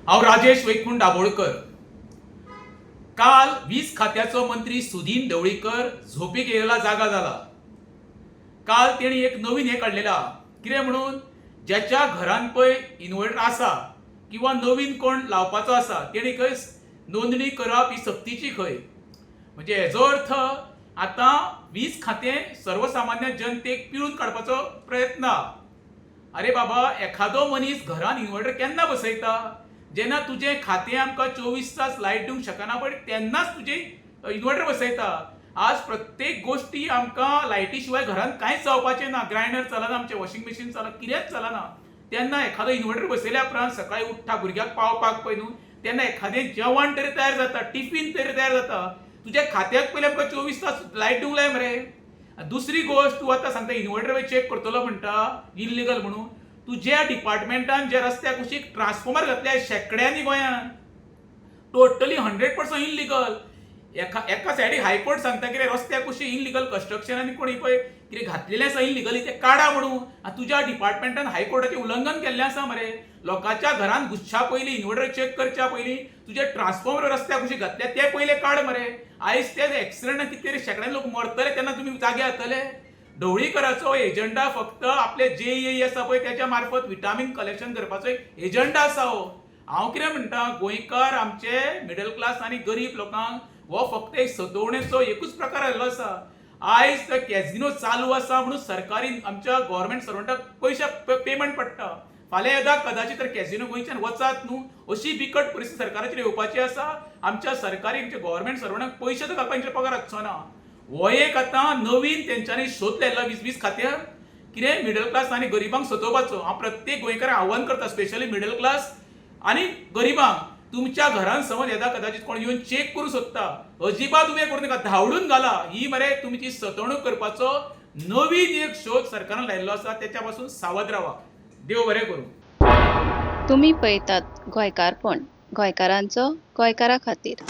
हांव राजेश वैकुंठ दाभोळकर. काल वीज खात्याचो मंत्री सुदीन ढवळीकर झोपेक येयला जागा जाला. काल तेणी एक नवीन हें काडलेला, कितें म्हणून, ज्याच्या घरान पळय इन्वर्टर आसा किंवा नवीन कोण लावपाचो आसा तेणी खंय नोंदणी करप ही सक्तीची खंय. म्हणजे हेजो अर्थ आतां वीज खातें सर्वसामान्य जनतेक पिळून काडपाचो प्रयत्न. अरे बाबा, एखादो मनीस घरान इन्वर्टर केन्ना बसयता? जेन्ना तुजें खातें आमकां 24 तास लायट दिवंक शकना पळय, तेन्नाच तुजें इन्वर्टर बसयता. आज प्रत्येक गोश्टी आमकां लायटी शिवाय घरान कांयच जावपाचें ना. ग्रायंडर चलना, आमचें वॉशिंग मशीन चलना, कितेंच चलना. तेन्ना एखादो इन्वर्टर बसयल्या उपरांत सकाळीं उठ्ठा, भुरग्याक पावपाक पळय न्हू, तेन्ना एखादें जेवण तरी तयार जाता, टिफीन तरी तयार जाता. तुज्या खात्याक पयलीं आमकां 24 तास लायट दिवंक लाय मरे. दुसरी गोश्ट, तूं आतां सांगता इन्वर्टर चॅक करतलो म्हणटा इल्लिगल म्हणून. तुज्या डिपार्टमेंटान जे रस्त्या कुशीक ट्रान्सफॉर्मर घातले शेंकड्यांनी गोंयांत, टोटली 100% इल्लिगल. एका एका सायडीक हायकोर्ट सांगता कितें, रस्त्या कुशीक इल्लिगल कन्स्ट्रक्शन आनी कोणी पळय कितें घातलेलें आसा इल्लिगली, तें काडा म्हणून. आनी तुज्या डिपार्टमेंटान हायकोर्टाचें उल्लंघन केल्लें आसा मरे. लोकांच्या घरान घुसच्या पयलीं, इन्वर्टर चॅक करच्या पयलीं तुजे ट्रान्सफॉर्मर रस्त्या कुशीक घातले ते पयले काड मरे. आयज ते एक्सिडंटान कितले तरी शेंकड्यांनी लोक मरतले तेन्ना तुमी जागे जातले? ढवळीकराचो एजंडा फक्त आपले जेई आसा पळय, त्याच्या मार्फत विटामीन कलेक्शन करपाचो एक एजंडा आसा हो. हांव कितें म्हणटा, गोंयकार आमचे मिडल क्लास आनी गरीब लोकांक हो फक्त एक सतोवणेचो एकूच प्रकार आयिल्लो आसा. आयज ते कॅझिनो चालू आसा म्हणून सरकारी आमच्या गव्हर्मेंट सर्वंटाक पयशे पेमेंट पडटा. फाल्यां येदा कदाचित तर कॅझिनो गोंयच्यान वचात न्हू, अशी बिकट परिस्थिती सरकाराचेर येवपाची आसा. आमच्या सरकारी, आमच्या गव्हर्मेंट सर्वंटाक पयशे तर घालपाक पगार आसचो ना. हो एक आतां नवीन तेंच्यांनी शोध लायला वीज वीज खात्यान, कितें मिडल क्लास आनी गरिबांक सतोवपाचो. हांव प्रत्येक गोंयकारांक आव्हान करता, स्पेशली मिडल क्लास आनी गरिबांक, तुमच्या घरान समज येदा कदाचित कोण येवन चेक करूं सोदता, अजिबात उबें करूं नाका, धांवडून घाला. ही मरे तुमची सतवणूक करपाचो नवीन एक शोध सरकारान लायिल्लो आसा, त्याच्या पासून सावध रावा. देव बरें करूं. तुमी पळयतात गोंयकारपण, गोंयकारांचो गोंयकारा खातीर.